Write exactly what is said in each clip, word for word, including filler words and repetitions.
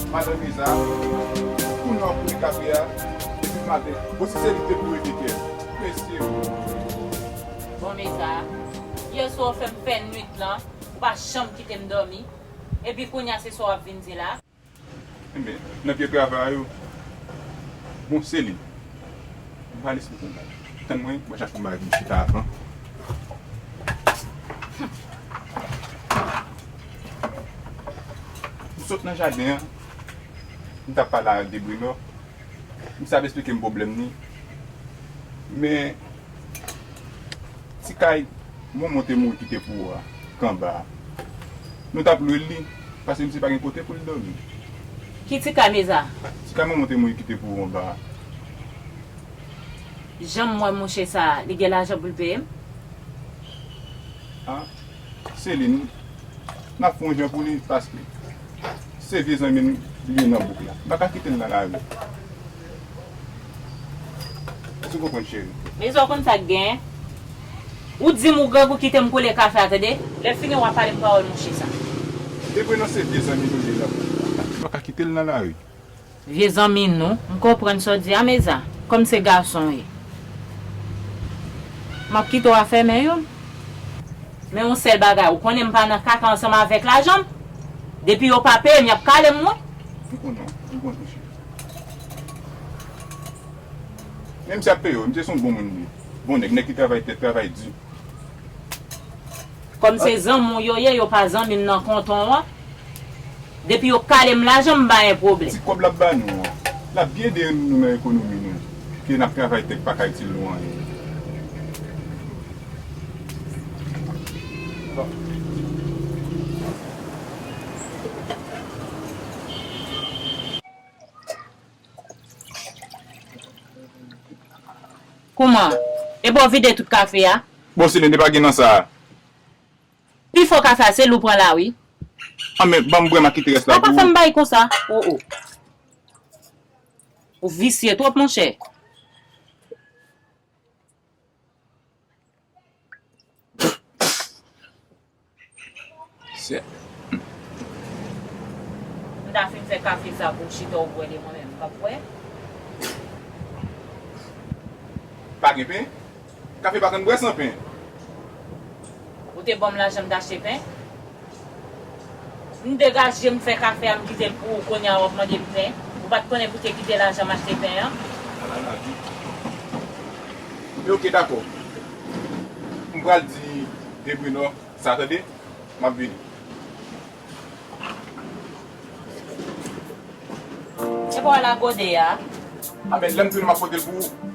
Madan Meza, kounye a w ap koule kafe a, depi maten. Bon, si se li ki te pou rete kè. Mesye. Bon, Meza, yè swa w fè m fè nwit lan, ou pa janm kite m dòmi. Epi kounye a se sa w ap vin di la? Enben, nan pye travay ou. Bon, se li. M pral esplike w bagay. Tann mwen, mwen chache yon bagay pou m chita avan. M sot nan jaden an, m t ap pale ak Debrinò. Misye ap esplike m pwoblèm li. Men, ti kay Momon te mouri kite pou ou a, k anba a. Nou t ap lwe l li, paske misye pa gen kote pou l dòmi. Ki ti kay Meza? Ti kay Momon te mouri kite pou ou anba a. Jan m wè mouche sa a, li gen lajan pou l peye m? A, Selin, n ap fè yon jan pou li, paske se vye zanmi n li ye nan bouk la. M pa ka kite l nan lari. Èske w konprann, cheri? Meza, w konn sa k genyen? Ou di m ou grangou, kite m koule kafe a, tande? Lè fini, w a pale m pawòl mouche sa. Depi nan se vye zanmi nou ye nan bouk la, m pa ka kite l nan lari. Vye zanmi nou, m konprann sa w di a, Meza, kòm se gason w ye. M ap kite w afèmen youn. Men yon sèl bagay, ou konnen m pa nan kaka ansanm avèk lajan m. Depi yo pa peye m, y ap kale m, wi. M konnen, m konnen, cheri. Men misye ap peye w, misye se yon bon moun li ye. Bon nèg, nèg ki travay tèt, travay di. Kòm se zanmi w yo ye, yo pa zanmi m nan kanton an. Depi yo kale m lajan, m pa gen pwoblèm. Ti kòb l ap ba nou an, l ap byen ede nou nan ekonomi nou, ke n ap travay tèt pa ka itil nou anyen. Kouman? Epi w vide tout kafe a? Bon, Selin, li pa gen nan sa a. Pifò kafe a, se li w pran la, wi. A, men, ban m bwè, m a kite rès la pou ou. Papa, fè m bay konsa. O, o. Ou visye twòp, monchè. Se. M ta fin fè kafe sa pou w chita w bwè li, mwen menm m p ap bwè. Pa gen pen? Kafe pa konn bwè san pen. Ou te ban m lajan m t achte pen? M degaje m fè kafe a, m kite l pou ou, kounye a w ap mande m pen. Ou pa t konnen pou te kite lajan m achte pen an? Ala lavi. Men oke, dakò. M pral di Debrinò sa, tande? M ap vini. E pa w al ak gode a? A, men lè m tounen, m ap pote l pou ou.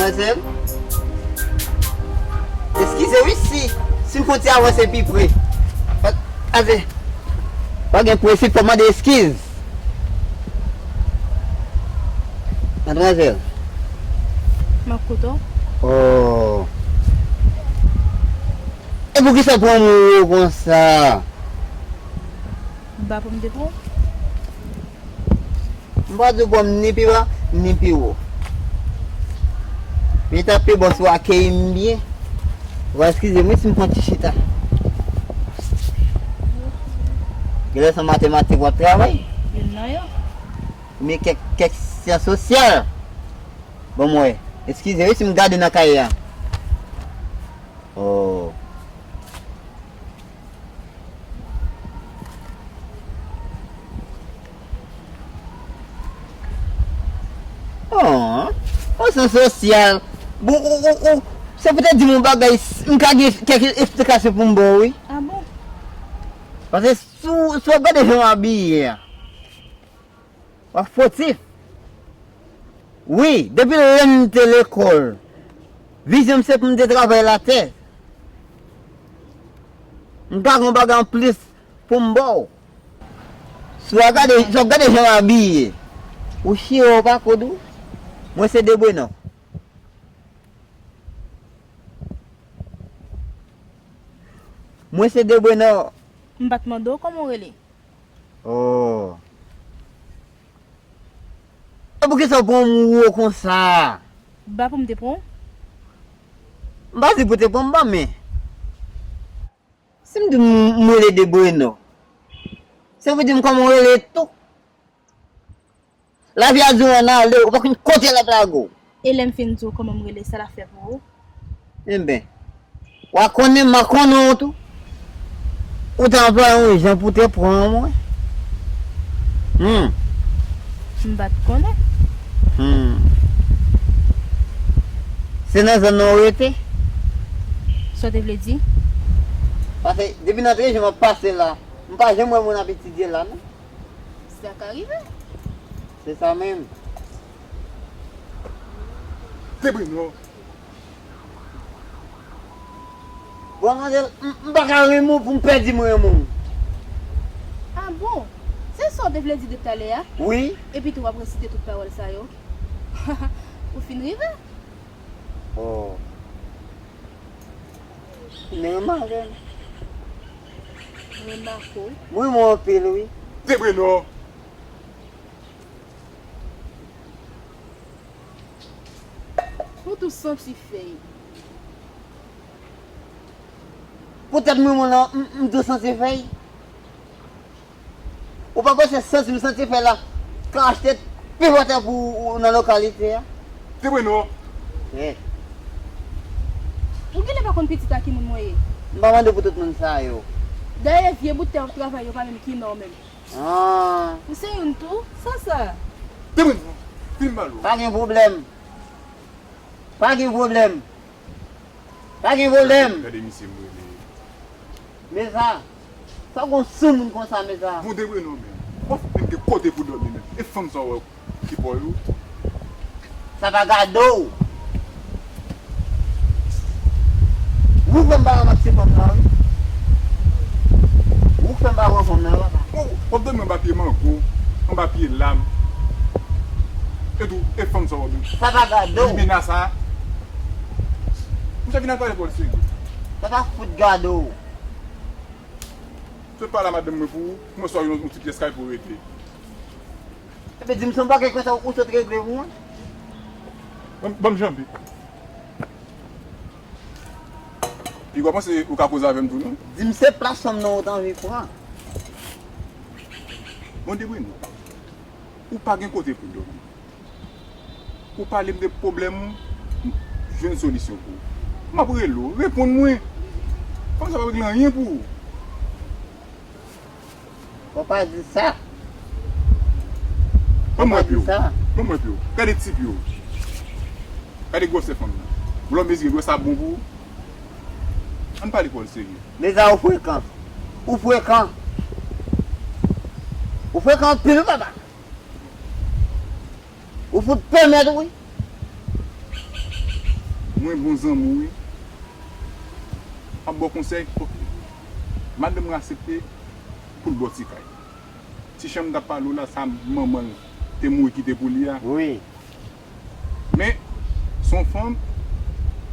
Madmwazèl, eskize wi si, si m fè yon ti avanse pi pre. Pa, ase, pa gen prensip, fò mande eskiz. Madmwazèl. M ap koute w. Oh. E poukisa w pran m wo konsa? M pa pou m te pran w. M pa di w pran m ni pi ba, ni pi wo. Men ta pi bon si w akeyi m byen. W a eskize m wi si m pran ti chita. Genlè se matematik w ap travay. Youn nan yo. Oubyen kèk, kèk syans sosyal. Bon, mwen, eskize wi si m gade nan kaye a. Oh. Oh, oh, se sosyal. Bon, ou, ou, ou, se poutèt di m yon bagay, m ka gen kèk esplikasyon pou m ba w, wi. Ah bon? Paske si w, si w ap gade jan w abiye a, w ap fotif. Wi, depi lè m te lekòl, vizyon m se pou m te travay latè. M pa gen yon bagay anplis pou m ba w. Si w ap gade, si w ap gade jan m abiye, ou chire w pa koud ou. Mwen se debrenò. Mwen se debrenò. M pa t mande w kòman w rele. Oh. E poukisa w pran m wo konsa? M pa pou m te pran w. M pa di pou te pran m, ban men. Si m di m, m rele debrenò, se pou di m kòman w rele tou. Lavi a di w ann ale, ou pa konn kote l ap lage w. E lè m fin di w kòman m rele, sa l ap fè pou ou? Enben, w a konnen m a konnen w tou. Ou te anplwaye yon jan pou te pran mwen. Hmm. M pa t konnen. Hmm. Se nan zòn nan w rete? Sa w te vle di? Paske depi nan treze jan m ap pase la, m pa janm wè moun ap etidye la, non. Sa ka rive. Se sa menm. Debrenò. Bon, manzèl, m, m pa ka renmen w pou m pèdi m renmen w. Ah bon? Se sa w te vle di depi talè a? Wi. Epi tou w ap resite tout pawòl sa yo? Ou fin rive? Oh. Men remake m. Remake w. Mwen renmen w anpil, wi. Debrenò. Ou tou santi fèy. Poutèt mwen, mwen la, m, m tou santi fèy. Ou pa panse santi m santi fèy la ka achte pi fò tè pou ou nan lokalite a? Debrenò. Eh. Ou genlè pa konn pitit a ki moun mwen ye. M pa mande pou tout moun sa yo. Dayè, vye bout tè w ap travay yo pa menm ki non menm. Ah. M se youn tou, sa sa. Debrenò, vin m pale w. Pa gen pwoblèm. Pa gen pwoblèm. Pa gen pwoblèm. Gade misye m rele. Meza, sa w gon sou moun konsa, Meza? Bon, debrenò menm. W ap vin gen kote pou dòmi menm. E fanm sa w wè ki pa w yo? Sa pa gade w. Ou fè m pa wè Maxi fanm nan, wi. Ou fè m pa wè fanm nan, papa. Ou, w ap dòmi anba pye mango, anba pye lam. E tou, e fanm sa w ap vin. Sa pa gade w. Limena sa. Misye vin al pale pou l serye. Sa pa fout gade w. Sot pale a madanm mwen pou ou, pou mwen sa yon, yon ti pyès kay pou w rete. Epi di m se yon bagay konsa ou sot regle pou mwen. Ban m, ban m janbe. Piga w panse ou ka koze avè m tou, non? Di m se plas fanm nan ou t anvi pran. Bon, debrenò. Ou pa gen kote pou w dòmi. Ou pale m de pwoblèm ou, m jwenn solisyon pou ou. M ap rele w, reponn mwen. Fanm sa p ap regle anyen pou ou. Fò pa di sa. Ban m wè pye w. Ban m wè pye w. Gade ti pye w. Gade gwosè fanm nan. Vle w mezire, gwosè sa bon pou ou? Ann pale pawòl serye. Meza, ou frekan. Ou frekan. Ou frekan anpil, wi, papa. Ou fout pèmèt, wi. Mwen bon zanmi w wi. M ap ba w konsèy, ok. Madanm mwen aksepte pou l ba w ti kay. Ti chanm m t ap pale w la, sa manman l te mouri kite pou li a. Wi. Men, se yon fanm,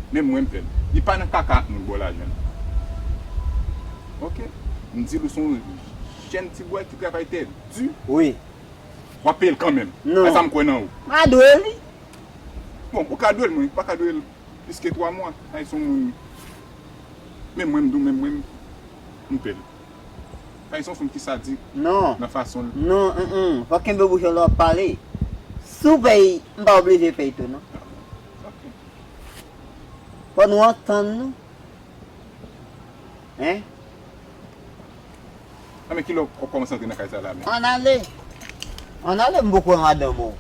men mwen m fè l. Li pa nan kaka ak moun ba w lajan. Ok? M di l ou se yon jèn ti bway ki travay tè di. Wi. W ap peye l kanmenm. Non. Sa m kwè nan ou. M pa dwe li. Bon, ou ka dwe l, mwen, m pa ka dwe l plis ke twa mwa. Sa e se yon moun. Men mwen, m di w, men mwen, m pè l. Sa e se yon fanm ki sadik. Non. Nan fason l. Non, mm, mm. Fò kenbe bouch ou lè w ap pale. Si w pè l, m pa oblije pè l tou, non. Ok. Fò nou antann nou. Hein? A men kilè w kòmanse antre nan kay sa la menm? Ann ale. Ann ale, m poko wè madanm ou.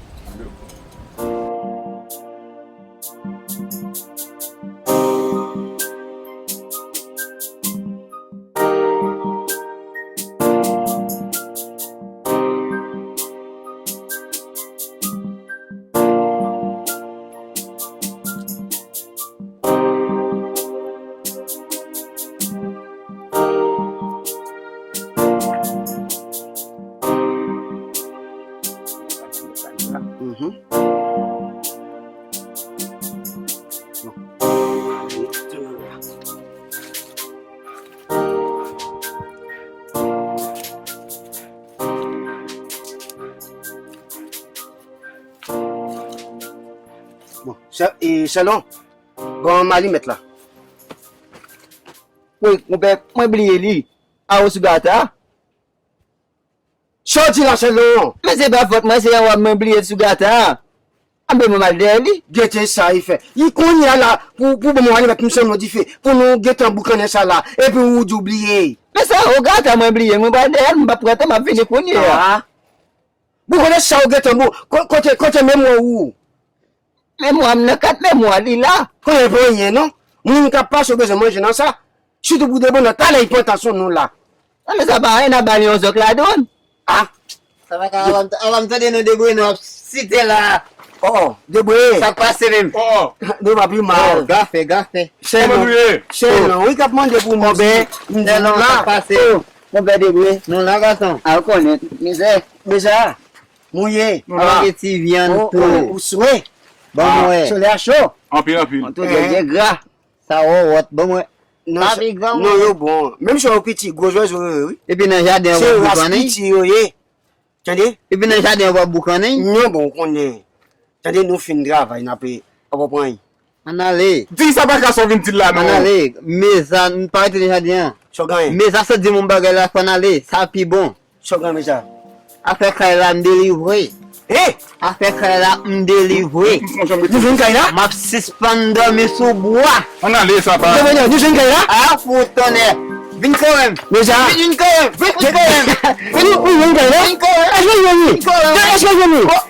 Mhm. Bon, Cha- e, Chalon, ban m alimèt la. Wi, konpè, mwen bliye li. A ou sou gata? Sa w di la, Chalon? Men se pa fòt mwen, se yon wòb mwen bliye sou gata. Anben mwen m al dèyè li. Gete sa li fè. Li kounye a la, pou, pou ban mwen alimèt, m sèl nan dife. Pou nou gentan boukannen sa la. Epi ou di w bliye. Men sa, o gata mwen bliye, mwen pral dèyè l, m p ap pran tan, m ap vini kounye a. Ah. Boukannen sa ou gentan bou-, ko-, kote, kote memwa ou? Memwa m nan kat memwa li la. Konnen pa anyen non. Moun k ap pase yo bezwen manje nan sa. Sitou pou de bon nan talè y pantan sou nou la. Nan men sa pa anyen, n ap ba li yon zòk ladan l. Ah. Sa pa ka, avan, avan m tande non Deboye nou ap site la. Oh, oh, Deboye. Sa k pase menm? Oh, oh. Nou pa pi mal. Oh, gafe, gafe. Kòman nou ye? Chen non, wi k ap mande pou nou. Konbyen? M di nou la. Sa k pase? Oh, konbyen Deboye? Nou la gason. A ou konnen, mizè. Mizè. Mouye. Mwen gen ti vyann tou. Ou swe. Ban mwen. Solèy a cho. Anpil, anpil. An tou gen gra. Sa wòwòt. Ban mwen. Non, pa pi gran non, yo bon. Menm jan yo piti, gwo zwèzo yo ye, wi. Epi nan jaden an w ap boukannen. Se ras piti yo ye. Tande? Epi nan jaden an w ap boukannen. Non, bon, ou konnen. Tande, nou fin travay, n ap, w ap pran. Ann ale. Di sa pa ka sa w vin di l la non. Ann ale. Meza, m pa rete nan jaden an. Sa w genyen? Meza sot di m yon bagay la, fò n ale. Sa pi bon. Sa w genyen, Meza? Afè kay la, m delivre. Hein? Afè kay la, m delivre. M sonje m rete. Nou jwenn kay la? M ap sispann dòmi sou bwa. Ann ale, sa pa. Gouvenè, nou jwenn kay la? A, fout tonnè. Vin kanmenm. Meza. Vin, vin kanmenm. Vin, vin kanmenm. Vin, nou jwenn kay la? Vin kanmenm. Èske nou jwenn li? Vin kanmenm. Èske nou jwenn li? Oh.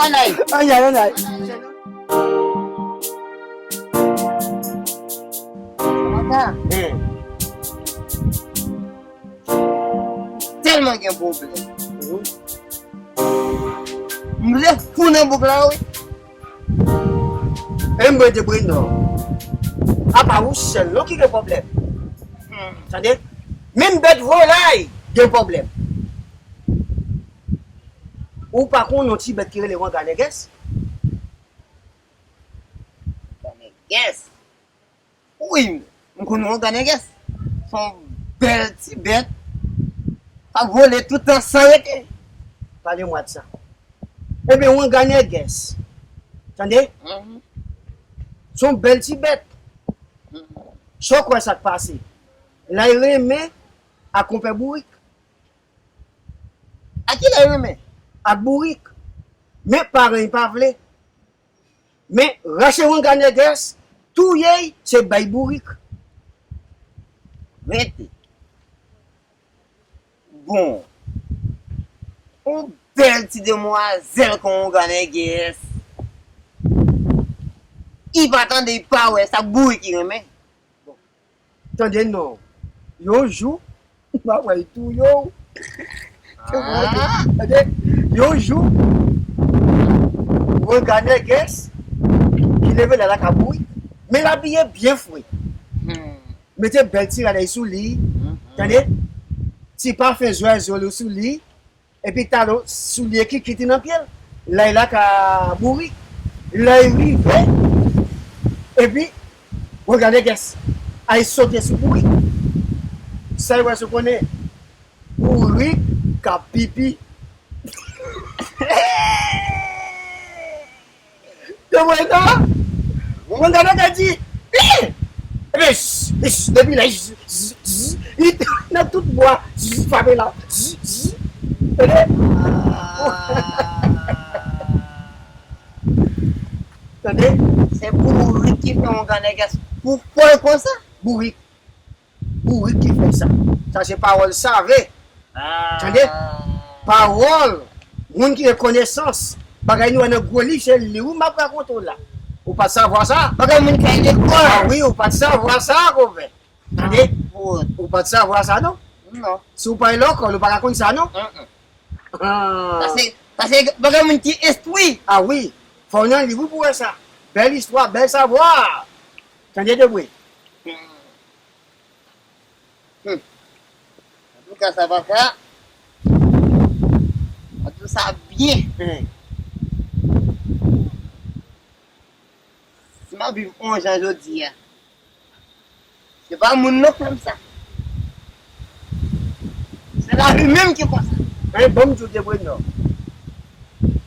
Ann ale. Ann ale, ann ale. Papa. Hmm. Tèlman gen pwoblèm. Mhm. M vle fou nan bouk la, wi. E m mwen debri non. Apa ou sèl non ki gen pwoblèm. Hmm. Tande? Menm bèt vòlay gen pwoblèm. Ou pa konn yon ti bèt ki rele wanga nègès? Wanga nègès? Wi, m konn wanga nègès. Se yon bèl ti bèt. K ap vole tout tan san rete. Pale mwa de sa. Ebyen, wanga nègès. Tande? Mhm. Se yon bèl ti bèt. Mhm. Sa w kwè sa k pase? L al renmen ak konpè bourik. Ak ki l al renmen? Ak bourik. Men paran l pa vle. Men rache wanga nègès, touye l, se bay bourik. Rete. Bon. Yon bèl ti demwazèl kon wanga nègès. Li pa tande, li pa wè, sa k bourik li renmen. Bon. Tande non. Yon jou, m ap wè l touye w. Ah. Tande, yon jou, wanga nègès, ki leve lè l ak bourik. Men l abiye byen fre. Mete bèl ti rad sou li, tande? Ti pafen zwezo sou li. Epi talon soulye kikit nan pye l. Lè l ak bourik. Lè l rive, epi, regade guess, ay sote sou bourik. Sa l wè sou konnen, bourik k ap pipi. Yo mwen nan. Mwen gade gade di. Epi ch, ch, depi la ch, ch, ch, li nan tout bwa ch, frape la. Ch, ch, tande? Tande? Se bourik ki fè yon gannègès pou fòl konsa. Bourik. Bourik ki fè sa. Sa se pawòl save. Tande? Pawòl moun ki gen konesans. Bagay nou wè nan gwo liv, se li wi m ap rakonte w la. Ou pa t savwa sa? Bagay moun ki al lekòl. Ah wi, ou pa t savwa sa, konpè. Tande? Ou pa t savwa sa, non? Non. Si w pa lekòl, ou pa ka konn sa, non? Paske, paske bagay moun ki enstwi. Ah wi. Fò w nan liv wi pou wè sa. Bèl istwa, bèl savwa. Tande, Debwe? Hmm. Antouka, sa pa ka. Antouka, sa byen. Hmm. Si m ap viv yon jan jodi a, se pa moun non k fè m sa. Se lavi menm ki konsa. Men ban m di w, Debwe, non.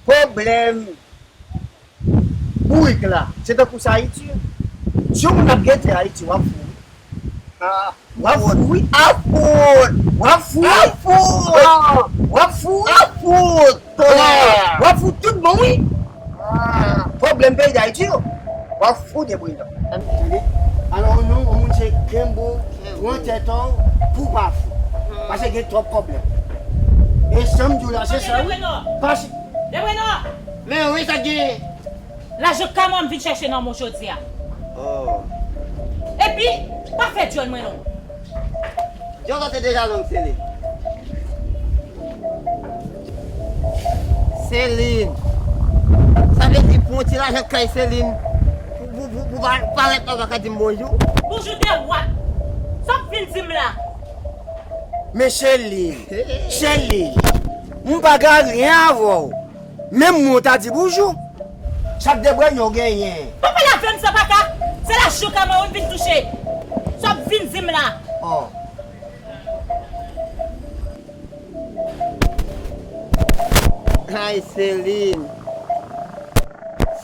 Pwoblèm bourik la, se tankou sa Ayiti. Si yon moun ap gete Ayiti, w ap fou. Ah, w ap fou, wi. Ap fou. W ap fou. Ap fou. Ah, w ap fou. Ap fou. Tonnè. W ap fou tout bon, wi. Ah, pwoblèm peyi Dayiti yo. W ap fou de bri nan. Tande? Alò, non, yon moun se kenbe w, pran tèt ou, pou w pa fou. Paske gen twòp pwoblèm. E sa m di w la, se sa, wi. Paske Debrenò! Men wi, sa k genyen? Lajan kama m vin chèche nan men w jodi a. Oh. Epi, pa fè djòl mwen non. Djòl sa se deja long, Selin. Selin. Sa vle di pou yon ti lajan kay Selin. Pou, pou, pou, pou pa, parèt la, ou pa ka di m bonjou. Bonjou de wak. Sa w vin di m la? Men Selin, Selin, m pa gen anyen avè w. Menm mwen w ta di bonjou. Sa k Debrenò genyen? Pa pale avè m san paka. Se lajan kama w vin touche. Sa w vin di m la? Oh. Ay, Selin.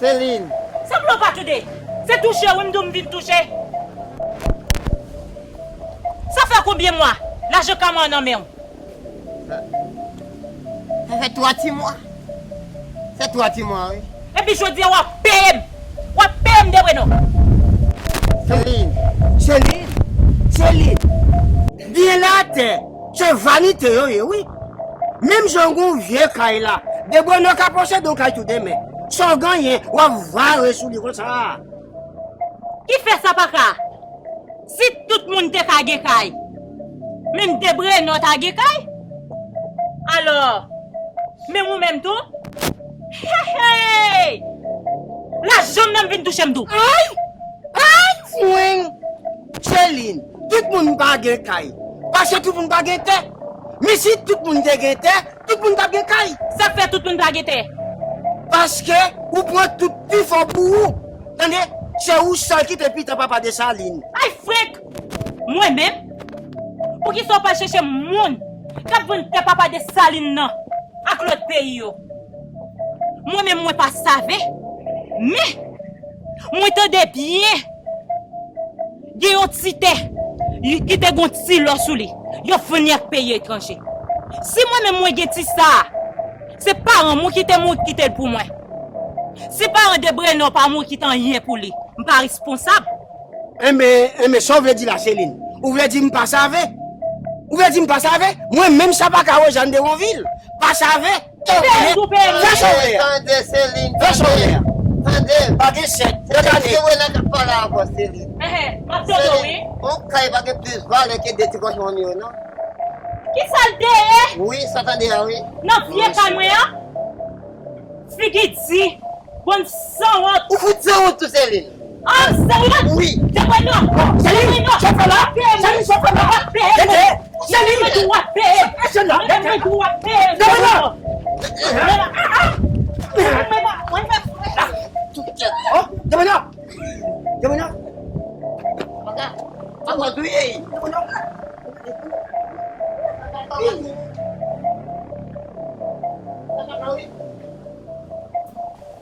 Selin. Sanble w pa tande. Se touche wi m di w m vin touche. Sa fè konbyen mwa lajan kama nan men w? Sa, sa fè twa ti mwa. Sa twa ti mwa, wi. Epi jodi a w ap peye m. W ap peye m, Debrenò. Selin. Selin. Selin. Byen la atè. Se vanite yo ye, wi. Menm jan w gen yon vye kay la, Debrenò ka posede yon kay tou demen. Sa w genyen, w ap vare sou li konsa. Ki fè sa pa ka? Si tout moun te ka gen kay, menm Debrenò ta gen kay? Alò, menm ou menm tou? Hey, hey! Lajan m nan vin touche m tou. Ay! Ay, fwen! Selin, tout moun pa gen kay. Paske tout moun pa gen tè. Men si tout moun te gen tè, tout moun t ap gen kay. Sa k fè tout moun pa gen tè? Paske ou pran tout pifò pou ou. Tande, se ou sèl ki te pita papa Desalin. Ay, frenk! Mwen menm? Poukisa w pa chèche moun k ap vann tè papa Desalin nan ak lòt peyi yo? Mwen menm, mwen pa save, men mwen tande byen. Gen yon ti tè, li, ki te gon ti lò sou li, yo vann li ak peyi etranje. Si mwen menm mwen gen ti sa a, se paran m wi ki te mouri kite l pou mwen. Si paran Debrenò pa mouri kite anyen pou li, m pa responsab. Enben, enben, sa w vle di la, Selin? Ou vle di m pa save? Ou vle di m pa save? Mwen menm sa pa ka Wojàn Deronvil. Pa save? Tande, tande, Selin, tande. Tande. Pa gen sèt. Se Debrenò k ap pale avè w, Selin. Enhen, m ap tande w, wi. Yon kay pa gen plis valè ke de ti kòchon yo, non. Ki sa l te ye? Wi, sa tande a, wi. Nan vye kay mwen an? Figi di. Bann sanwont. Ou fout sanwont tou, Selin. Ah, sanwont? Wi. Djabweno. Selin, sa w fè la? Selin, sa w fè la? Dede. Selin. Ou ap peye. Selin. Ou ap peye. Djabweno. Oh, Djabweno. Djabweno. Papa, papa, touye. Djabweno.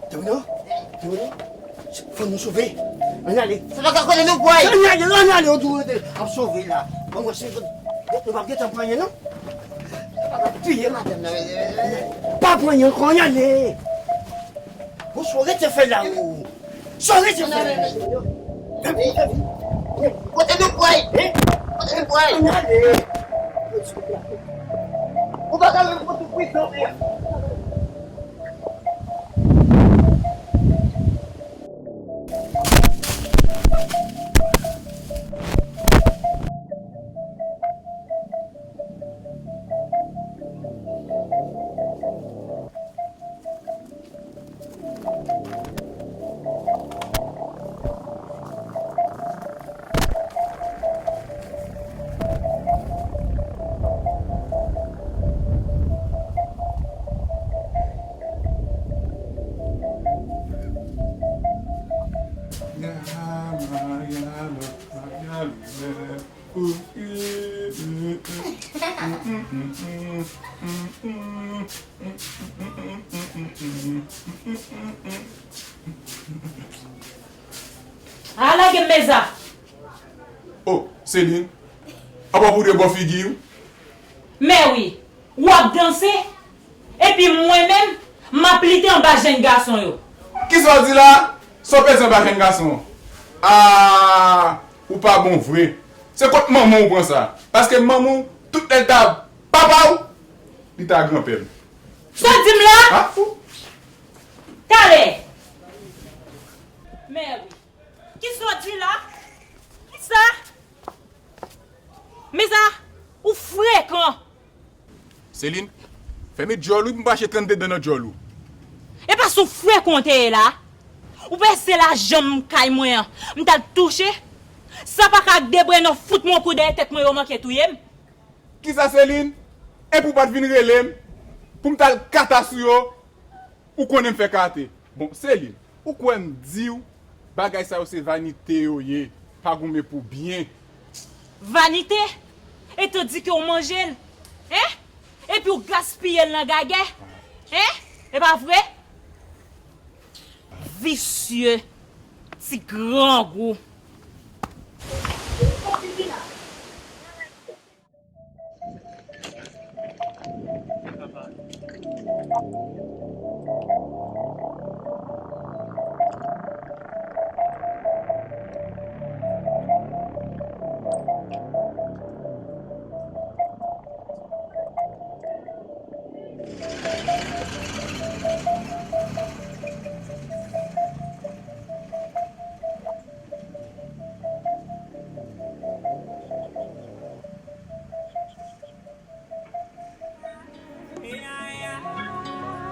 Djabweno, Djabweno, fò nou sove. Ann ale. Sa pa ka konnen nou pway. Ann ale, ann ale, ou tou ap sove la. Bon, mwen se nou p ap gentan pran anyen, non? Sa pa ka touye madanm nan. Pa pran anyen ankò, ann ale. Bon, sove te fè la, ou. Sove te fè la. Vin, vin, vin. Kote nou pway? Hein? Kote nou pway? Ann ale. Ou pa ka menm kote prizon, men. Ala gen meza. Oh, Selin, apa pou de bò figi w? Mèwi, w ap danse, epi mwen menm, m ap lite anba jèn gason yo. Kisa w di la? Sa w pèdi anba jèn gason? Ah, ou pa bon vre. Se kot manman w pran sa? Paske manman w, tout lè l ta papa w, li ta granpè m. Sa w di m la? Ah, ou. Talè. Mèwi. Kisa w di la? Kisa? Meza, ou frekan. Selin, fèmen djòl ou, m mache trannde dan nan djòl ou. E pa sou frekan w te ye la? Ou pèse lajan m kay mwen an, m t al touche. Sa pa ka ak de brenn fout mwen kou dèyè tèt mwen yo manke touye m. Kisa Selin? Epi w pa t vin rele m pou m t al kata sou yo? Ou konnen m fè kate. Bon, Selin, ou kwè m di w bagay sa yo se vanite yo ye, pa goumen pou byen. Vanite? E tandike w manje l, en? Epi w gaspiye l nan gagè, en? E pa vre? Visye, ti grangou.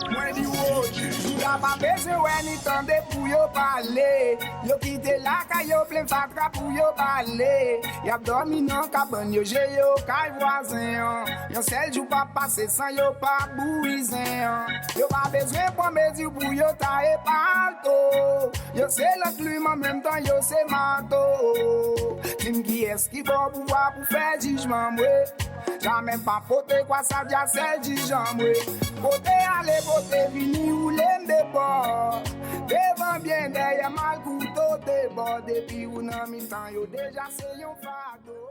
Mwen di w, jouda pa bezwen wè ni tande pou yo pale. Yo kite lakay yo plen fatra pou yo pale. Y ap dòmi nan kabann yo, je yo kay vwazen an. Yon sèl jou p ap pase san yo pa bouri zen an. Yo pa bezwen pran mezi pou yo taye palto. Yo se lanklim an menm tan yo se mato. Di m kiyès ki ba w pouvwa pou fè jijman m, wi. Jamè m pa pote kwa sa dya sèl jijman m, wi. Pote ale, pote vini, woule m de bò. Devan byen, dèyè m al kouto de bò. Depi ou nan mitan yo, deja se yon fado.